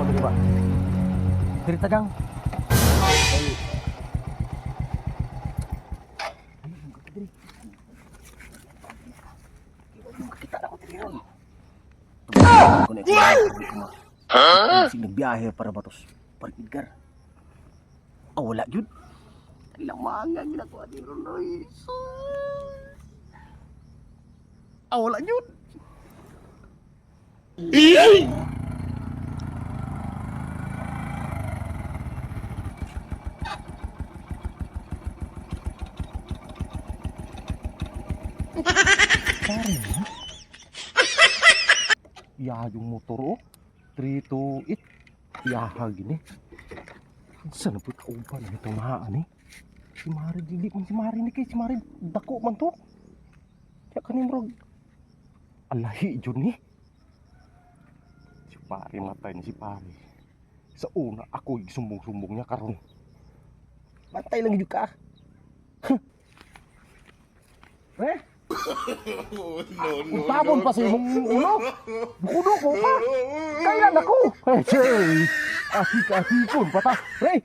Pwede ba? Diri ta, gang. Kita na ko diri ron. Ha? Sig nagbiyahe para batos. Park Edgar. Ah, wala gyud. Ilang mga ginagawa ni ron oy. Sus. Ah, wala gyud. Pare na. Ya, yung motor oh. 3, 2, 8. Yaha gini. Saan na po kauban ang itong mahaan eh? Si Mari, dili man si Mari ni kay si Mari dako man to. Kaya kanim rog. Alahi jud ni. Si pare matay ni si pare. Sa una ako sumbong-sumbong niya karon. Bantay lang gyud ka. Eh? Tabon pa sa imong ulo. Bukudo ko pa. Kailan ako? Eh, chay. Asik-asikon pa ta. Pre.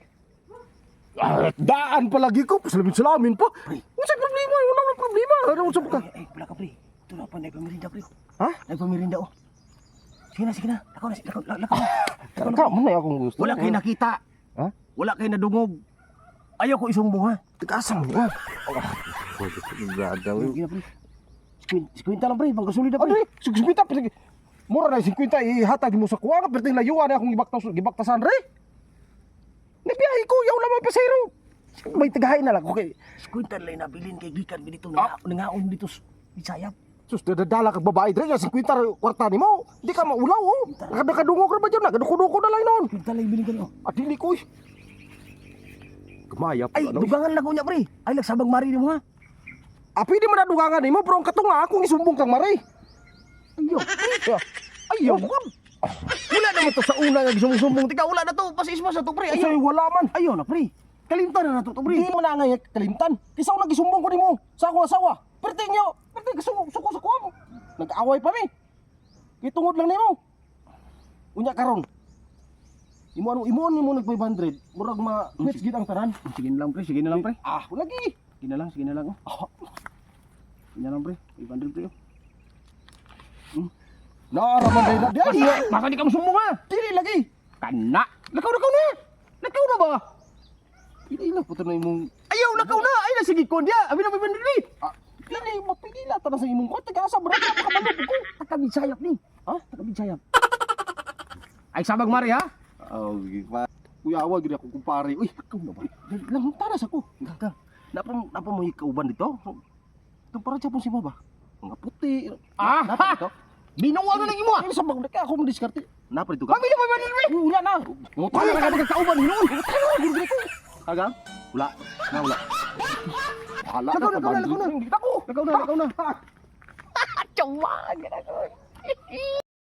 Ah, daan palagi ko. Salamin-salamin pa. Unsa problema? Wala nang problema. Ano unsa pa ka? Ay, ay, wala ka pre. Ito na pa, nagpamirinda pre. Ha? Nagpamirinda oh. Sige na, sige na. Lakaw na, lakaw, lakaw na. Ka man na akong gusto. Wala kayo nakita. Ha? Wala kayo nadungog. Ayaw ko isumbong ha. Tagasa mo niya. Sige na pre. Skwinta lang pre, pangkasulid na Ano pre. eh? 50 pa. Mura na 50 ihatag mo sa kuha nga perting layuan na akong gibaktas gibaktasan re. Nabiyahe ko yaw lamang pasero. May tagahay na lang ko kay skwinta lang nabilin kay gikan dito nangaon dito sa Bisayap. Sus, dadala kag babae dre nga 50 ra kwarta nimo. Di ka maulaw oh. Nakadungog ra ba dyan? Nakaduko-duko na lang noon. Skwinta lang ibilin kanyo. At dili ko eh. Gamaya pa Ay, ano. dugangan lang ko niya pre. Ay, lagsabang mari nimo ha. Ah, pwede man na dugangan nimo pero ang katunga akong isumbong kang maray. Ayo. Ya. Ayaw ko. Wala naman to sa una nga gisumbong. Tika wala na to. Pasisma sa to pre. Ay, Ayaw. wala man. Ayaw na pre. Kalimtan na na to, to pre. Di mo na nga kalimtan. Kisa una gisumbong ko nimo sa akong asawa. Perti niyo, perti suko suko sa kuha mo. Nag-away pa mi. Kitungod lang nimo. Unya karon. Imo ano imo nimo nag 500, murag ma quits gid ang tanan. Sige na lang pre, sige na lang pre. Ah, lagi. Sige na lang, sige na lang. Oh. Sige na lang pre. 500 pre. Oh. Naaraman day na di. Baka di ka musumbong ha. Dili lagi. Kana. Lakaw lakaw na. Lakaw na ba? Pili na puto na imong Ayaw lakaw na. Ay na sige ko dia. Abi na 500 ni. ah, dili mapili na ta na sa imong kwarta taga-asa bra ka makabalo ko. Taka Bisayap ni. Ha? Taka Bisayap. Ay sabag mari ha. Oh, pa. Kuya awa gid ako kumpare. Uy, Lakaw na ba? lang taras ako. Gang gang. Napa napa mo kauban dito? Itong para siya si ba? Mga puti. Ah, Napa dito? Binuwa na lang imo. Ay, sa bang ka ako mo diskarte. Napa dito ka? Pamilya 500 pre. Uy, wala na. Wala na ka magkauban hinuon. Hagang? Wala. Na wala. Wala Lakaw na, lakaw na, lakaw na. Hindi ako. Lakaw na, lakaw na. Tsawa.